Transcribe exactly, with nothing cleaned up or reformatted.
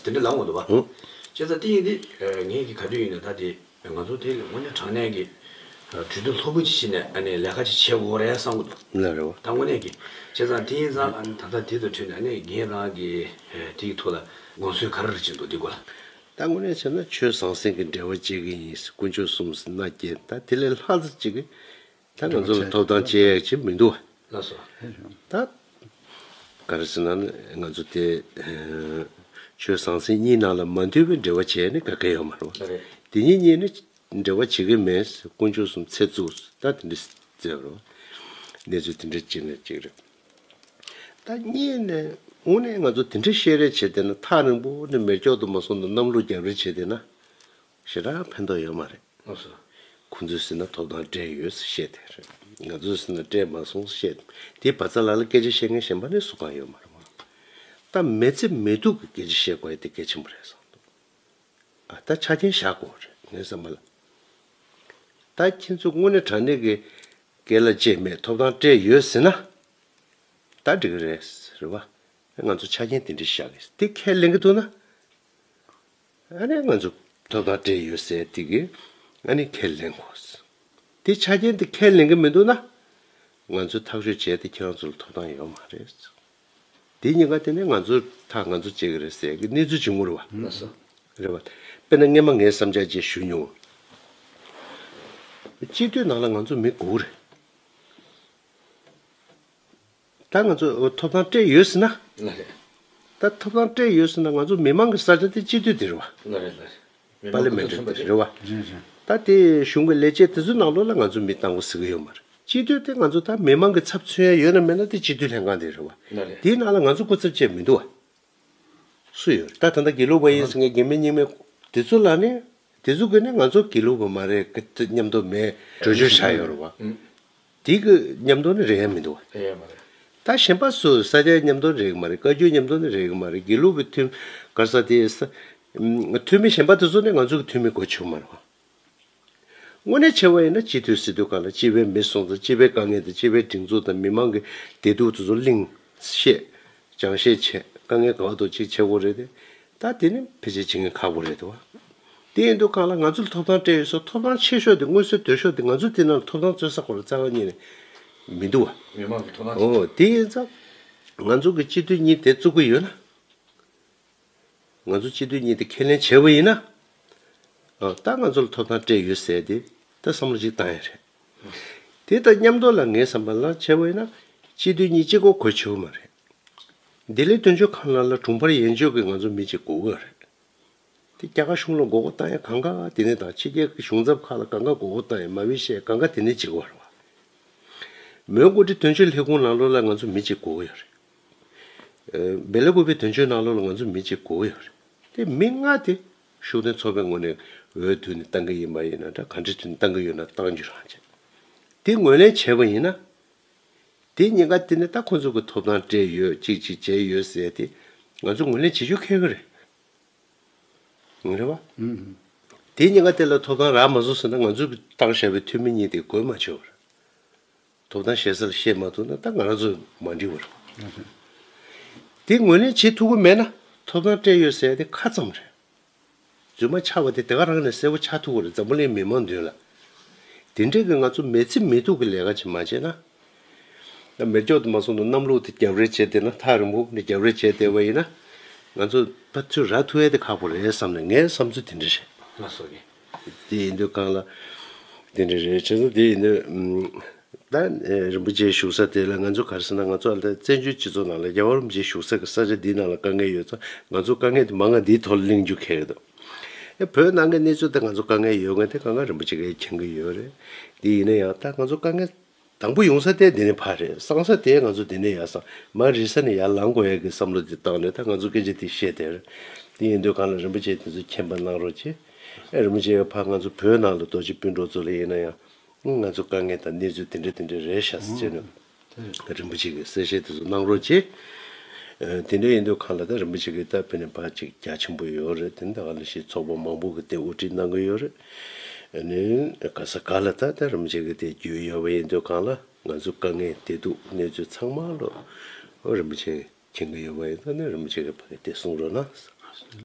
དེ་འདྲ་ལབ་འོང་འདུག་བ། ཨོ། བྱས་ཙང་དེ་ཡིན་དུས་ངས་ཀྱི་ག་དུས་ཡིན་ན་ད་དེ་ང་ཚོ་དེ་དངོས་གནས་དྲང་གནས་ཀྱི་གྲོས་བསྡུར་ལྷུག་པོ་ཅིག་བྱས་ནས་ཨ་ནི་ལས་ཀ་ཅིག་བྱེད་དགོས་རེད་བསམ་གི་འདུག་ལ་རེད་བ། ད་དངོས་གནས་ཀྱི་བྱས་ཙང་དེ་ཡིན་ཙང་ཨ་ནི་ད་ལྟ་དེ་དང་འཁྲིལ་ནས་ཨ་ནི་ངས་རང་གི་དེའི་ཐོག་ལ་དགོངས་ཚུལ་ག་རེ་རེ་བྱེད་འདུག་དེ་སྐོར་ལ། ད་དངོས་གནས་བྱས་ན་ཆོས་ཟང་ཟིང་གི་འབྲེལ་བ་བཅད་ཀྱི་ཡིན། དཀོན་མཆོག་གསུམ་མནའ་སྐྱེལ། ད་དེ་ལས་ལྷག་ཙམ་ཅིག་གི་ད་ང་ཚོ་ལ་ཐོབ་ཐང་སྤྲད་ཡག་ཅིག་མི་འདུག་བ། ལགས་སོ། ད་ག་རེ་ཟེར་ན་ནི་ང་ཚོ་དེ་ཆོས་ཟང་ཟིང་གཉིས་ནང་ལ་མ་འདུས་པའི་འབྲེལ་བ་བྱས་ནི་ག་གེ་ཡོད་མ་རེད་བ། ལགས་རེད། དེ་གཉིས་གཉིས་ནི་འབྲེལ་བ་བྱེད་ཀྱི་མེད། དཀོན་མཆོག་གསུམ་ཚེ་བཙུགས། ད་དེ་འདྲ་ཟེར་རོ། གནས་ཚུལ་དེ་འདྲ་ཅིག་ནས་ཅིག་རེད། ད་གཉིས་ནས་དངོས་གནས་ང་ཚོ་དེ་འདྲ་བཤད་རེས་བྱས་བསྡད་ན། ཐག་རིང་པོ་ནས་མེ་སྒྱོགས་དུ་མ་སོང་དུ་གནམ་ལོ་རྒྱབ་རེས་བྱས་བསྡད་ན་ཞེ་དྲག་ཕན་ཐོགས་ཡོད་མ་རེད། ལགས་སོ། ཁོང་ཚོས་ཟེར་ན་ཐོབ་ཐང་སྤྲད་ཡོད་ཟེར་བཤད་དེ་རེད། ང་ཚོས་ཟེར་ན་སྤྲད་མ་སོང་ཟེར་བཤད། དེའི་བར་མཚམས་ལ་ལ་སྐད་ཆ་བཤད་མཁན་གཞན་པ་ནི་སུ་གང་ཡོད་མ་རེད་བ། ད་མེད་ཚེ་མེད་སྡུག་གི་སྐད་ཆ་བཤད་དགོས་ཡ་དེ་གལ་ཆེན་པོ་རེད་བསམ་འདུག་ཨ། ད་ཆ་རྐྱེན་བཞག་དགོས་རེད་ངའི་བསམ་པ་ལ། ད་ཁྱེད་ཚོ་དངོས་གནས་དྲང་གནས་ཀྱི་སྐད་ལ་བཅད་མེད་ཐོབ་ཐང་སྤྲད་ཡོད་ཟེར་ན། ད་འགྲིག་གི་རེད་རེད་བ། ང་ཚོ་ཆ་རྐྱེན་དེ་འདྲ་བཞག་གི་དེ་ཁས་ལེན་གི་འདུག་ན། ཨ་ནི་ང་ཚོ་ཐོབ་ཐང་སྤྲད་ཡོད་ཟེར་དེ་གི་ཨ་ནི་ཁས་ལེན་དགོས། དེ་ཆ་རྐྱེན་དེ་ཁས་ལེན་གི་མི་འདུག་ན། ང་ཚོས་ཐག་གཅོད་བྱས་ཏེ་ཁྱེད་རང་ཚོ་ལ་ཐོབ་ཐང་ཡོད་མ་རེད། དེ་གཉིས་ཀ་དེ་ནི་ང་ཚོ་ཐག་ང་ཚོ་བཅད་གི་རེད་ཟེར་གི་གནས་ཚུལ་བྱུང་ངོ་རེད་བ། ལགས་སོ། རེད་བ། དཔེར་ན་སྔས་མ་ངའི་བསམ་འཆར་ཅིག་ཞུ་མྱོང་། སྤྱི་འཐུས་ནང་ལ་ང་ཚོ་མི་དགུ་རེད། ད་ང་ཚོ་ཐོབ་ཐང་སྤྲད་ཡོད་ཟེར་ན། ལགས་རེད། ད་ཐོབ་ཐང་སྤྲད་ཡོད་ཟེར་ན་ང་ཚོ་མི་མང་གི་ས་ཆ་དེ་སྤྱི་འཐུས་དེ་རེད་བ། ལགས་རེད་ལགས་རེད། པར་ལི་མེན་ཊི་དེ་རེད་བ། རེད་རེད། ད་དེ་གཞུང་གི་ལས་བྱེད་དེ་ཚོའི་ནང་ལོགས་ལ་ང་ཚོ་མི་བཏང་དགོས་ཟེར་གི་ཡོད་མ་རེད། སྤྱི་འཐུས་དེ་ང་ཚོ་ད་མི་མང་གི་ཚབ་མཚོན་ཡ་ཡོད་ན་མེད་ན་དེ་སྤྱི་འཐུས་ལྷན་ཁང་དེ་རེད་བ། ལགས་རེད། དེའི་ནང་ལ་ང་ཚོ་སྐུ་ཚབ་བཅས་མི་འདུག་བ། སུ་ཡོད་ད་ད་ལྟ་དགེ་ལུགས་པ་ཡིན་ཟེར་མཁན་དགེ་འཕེལ་རྙིང་མའི་དེ་ཚོ་ལ་ནི། དེ་ཚོ་གིས་ནི་ང་ཚོ་དགེ་ལུགས་པ་མ་རེད་གི་མཉམ་དུ་མེད་གྲོས་ཆོད་བཞག་ཡོད་རེད་བ། ཨང་། དེ་གི་མཉམ་དུ་ནི་རེད་ཡ་མི་འདུག་བ། རེད་ཡ་མ་རེད། ད་གཞན་པ་སུ་ས་སྐྱ་མཉམ་དུ་རེད་གི་མ་རེད། བཀའ་བརྒྱུད་མཉམ་དུ་ནི་རེད་གི་མ་རེད། དགེ་ལུགས་པའི་འཐུས་ག་ས་དེ་ས་འཐུས་མི་གཞན་པ་དེ་ཚོ་ནི་ང་ཚོ་གི་འཐུས་མི་གོ་ཆོད་མ་རེད་བ། དངོས་གནས་བྱས་པ་ཡིན་ན་སྤྱི་འཐུས་ཟེར་དུས་གང་ལ་སྤྱི་པའི་མི་སོང་ཙང་སྤྱི་པའི་དཀའ་ངལ་དང་སྤྱི་པའི་སྒྲིག་འཛུགས་དང་མི་མང་གི་བདེ་སྡུག་དེ་ཚོ་གླེང་བཤད། སྦྱང་བཤད་བྱས་དཀའ་ངལ་ག་བ་དང་གཅིག་བྱེད་དགོས་རེད་དེ། ད་དེ་ནི་ཕལ་ཆེར་བྱེད་མཁན་ཁག་པོ་རེད་དོ། དེ་ཡིན་དུས་གང་ལ་ང་ཚོ་ལ་ཐོབ་ཐང་སྤྲད་ཡོད་སོགས་ཐོབ་ཐང་ཆེ་ཤོས་དེ་མངོན་གསལ་དོད་ཤོས་དེ་ང་ཚོ་དེ་ནང་ལ་ཐོབ་ཐང་རྩོད་ས་སྐོར་ལ་རྩ་བ་ཉིད་ནས་མི་འདུག་བ། མི་མང་གི་ཐོབ་ཐང་ཨོ་དེ་ཡིན་ཙང་། ང་ཚོ་གི་སྤྱི་འཐུས་གཉིས་དེ་བཙུགས་ཀྱི་ཡོད་ན། ང་ཚོ་སྤྱི་འཐུས་གཉིས་དེ་ཁས་ལེན་བྱས་པ་ཡིན་ན། ཨ་ད་ང་ཚོ་ལ་ཐོབ་ཐང་སྤྲད་ཡོད་ཟེར་དེ་ད་བསམ་བློ་ཅིག་བཏང་ཡ་རེད། དེ་དང་མཉམ་དུ་ལ་ངའི་བསམ་པ་ལ་བྱས་པ་ཡིན་ན་སྤྱི་འཐུས་གཉིས་གཅིག་པོ་གོ་ཆོད་མ་རེད། ལྡི་ལི་དོན་གཅོད་ཁང་ནང་ལ་དྲུང་འཕར་ཡན་ཆོད་ཀྱི་ང་ཚོ་མི་གཅིག་དགོས་ཀྱི་རེད། དེ་རྒྱ་གར་གཞུང་ལ་མགོ་སྐོར་བཏང་ཡ་གང་ག་དེ་ནས་དང་ཕྱི་རྒྱལ་གྱི་གཞུང་ཚབ་ཁག་ལ་གང་ག་མགོ་སྐོར་བཏང་ཡ་མ་བི་བཤད་གང་ག་དེ་ནས་བྱེད་དགོས་རེད་བ། མོན་གྷོ་འདི་དོན་གཅོད་ལྷན་ཁང་ནང་ལོགས་ལ་ང་ཚོ་མི་གཅིག་དགོས་ཀྱི་ཡོད་རེད། ཨ་སྦེ་ལ་ཀུ་པེ་དོན་གཅོད་ནང་ལོགས་ལ་ང་ཚོ་མི་གཅིག་དགོས་ཀྱི་ཡོད་རེད། དེ་མི་ལྔ་དེ་ཤུགས་ལྡན་ཚོགས་པའི་ངོས་ནས་འོས་བསྡུ་ནས་བཏང་གི་ཡིན་པ་ཡིན་ན་འདྲ་ག་འདྲ་བྱས་ནས་བཏང་གི་ཡོད་ན་བཏང་རྒྱུ་རང་བྱས། དེ་ངོས་ལེན་བྱས་པ་ཡིན་ན། དེ་གཉིས་ཀ་དེ་ནི་ད་ཁོ་ཚོ་གི་ཐོབ་ཐང་སྤྲད་ཡོད་གཅིག་གཅིག་བྱས་ཡོད་ཟེར་དེ་ང་ཚོ་ངོས་ལེན་བྱེད་རྒྱུ་ཁེལ་གི་རེད། རེད་བ། ཨུམ། དེ་གཉིས་ཀ་དེ་ལ་ཐོབ་ཐང་རག་མ་སོང་ཟེར་ན་ང་ཚོ་གི་བཏང་བཞག་པའི་འཐུས་མི་གཉིས་དེ་དགོས་མ་ཆོག་རེད། ཐོབ་ཐང་བཞེས་ས་ལ་བཤད་མ་ཐུབ་ན་ད་ང་རང་ཚོ་མ་འགྲིག་བར། དེ་ངོས་ལེན་བྱེད་ཐུབ་ཀྱི་མེད་ན་ཐོབ་ཐང་སྤྲད་ཡོད་ཟེར་ཡ་དེ་ཁ་ཙམ་རེད། རྫུན་མ་ཆགས་པ་དེ་དེ་ག་རང་ནས་གསལ་པོ་ཆགས་ཐུབ་ཀྱི་རེད་འཛམ་བུ་གླིང་མི་མང་མདུན་ལ། དེ་འདྲས་ཀྱི་ང་ཚོ་མེད་ཚེ་མེད་ཐུག་གི་ལས་ཀ་ཅིག་མ་བྱས་ན། ད་མེ་སྒྱོགས་དུ་མ་སོང་དུ་གནམ་ལོ་དེ་རྒྱབ་རེས་བྱས་བསྡད་ན་ཐག་རིང་པོ་ནས་རྒྱབ་རེས་བྱས་བསྡད་པ་ཡིན་ན། ང་ཚོ་ཕར་ཚུར་རག་ཐུབ་ཡ་དེ་ཁག་པོ་རེད་བསམ་ནས་ངའི་བསམ་ཚུལ་དེ་འདྲ་རེད། ལགས་སོ་རྒན། དེ་ཡིན་དུས་གང་ལ། དེ་འདྲ་རེད་བྱས་ཙང་དེ་ཡིན་དུས། ད་རིན་པོ་ཆེ་བཞུགས་ས་དེ་ལ་ང་ཚོ་ག་རེ་ཟེར་ན་ང་ཚོ་ཨ་ད་བཙན་བྱོལ་སྤྱི་ཚོགས་ནང་ལ་རྒྱལ་བ་རིན་པོ་ཆེ་བཞུགས་ས་གི་ས་ཆ་འདིའི་ནང་ལ་དཀའ་ངལ་ཡོད་ཙང་ང་ཚོ་དཀའ་ངལ་དེ་མང་ང་འདིའི་ཐོག་ལ་གླེང་རྒྱུ་ཁེལ་གི་འདུག་ཨེ་བོད་ནང་གི་གནས་ཚུལ་དེ་ང་ཚོ་དཀའ་ངལ་ཡོད་ངེས་དེ་གང་ག་རིན་པོ་ཆེ་གིས་མཁྱེན་གི་ཡོད་རེད། དེ་ཡིན་ན་ཡང་ད་ང་ཚོ་དཀའ་ངལ་དང་པོ་ཡོང་ས་དེ་འདི་ནས་ཕར་རེད། སང་ས་དེ་ང་ཚོ་འདི་ནས་ཡར་སང་མར་རི་ས་ནས་ཡར་ལངས་དགོས་ཡ་གི་བསམ་བློ་དེ་བཏང་ནས་ད་ང་ཚོ་སྐད་ཆ་དེ་བཤད་དེ་རེད། དེ་ཡིན་དུས་གང་ལ་རིན་པོ་ཆེ་དེ་ཚོ་མཁྱེན་པ་གནང་རོགས་གྱིས། ཨེ་རིན་པོ་ཆེ་གིས་ཕར་ང་ཚོ་བོད་ནང་ལ་རྡོ་རྗེ་སྤུན་གྲོགས་ཚོ་ལ་ཡིན་ན་ཡང་ང་ཚོ་དཀའ་ངལ་དང་གནས་ཚུལ་དེ་འདྲ་དེ་འདྲ་རེད་ཤག་ཟེར་བྱས་ནས་རིན་པོ་ཆེ་གིས་གསལ་བཤད་དེ་ཚོ་གནང་རོགས་གྱིས། ཨེ་དེ་འདྲ་ཡིན་དུས་གང་ལ་ད་རིན་པོ་ཆེ་གིས་ད་དཔེར་ན་ཕར་ཅིག་རྒྱ་ཆེན་པོ་ཡོད་རེད། དེ་འདྲ་ག་ལ་ཞིག་ཚོགས་པ་མང་པོ་གི་དེ་དབུ་ཁྲིད་གནང་གི་ཡོད་རེད། ཨ་ནི་ག་ས་ག་ལ་ད་ད་རིན་པོ་ཆེ་གི་དེ་རྒྱུས་ཡོད་པ་ཡིན་དུས་གང་ལ་ང་ཚོ་དཀའ་ངལ་བདེ་སྡུག་གནས་ཚུལ་ཚང་མ་ལོ་རིན་པོ་ཆེ་མཁྱེན་གི་ཡོད་པ་ཡིན་ཙང་ནི་རིན་པོ་ཆེ་གི་ཕ་གི་དེ་གསུང་རོགས་གནང་།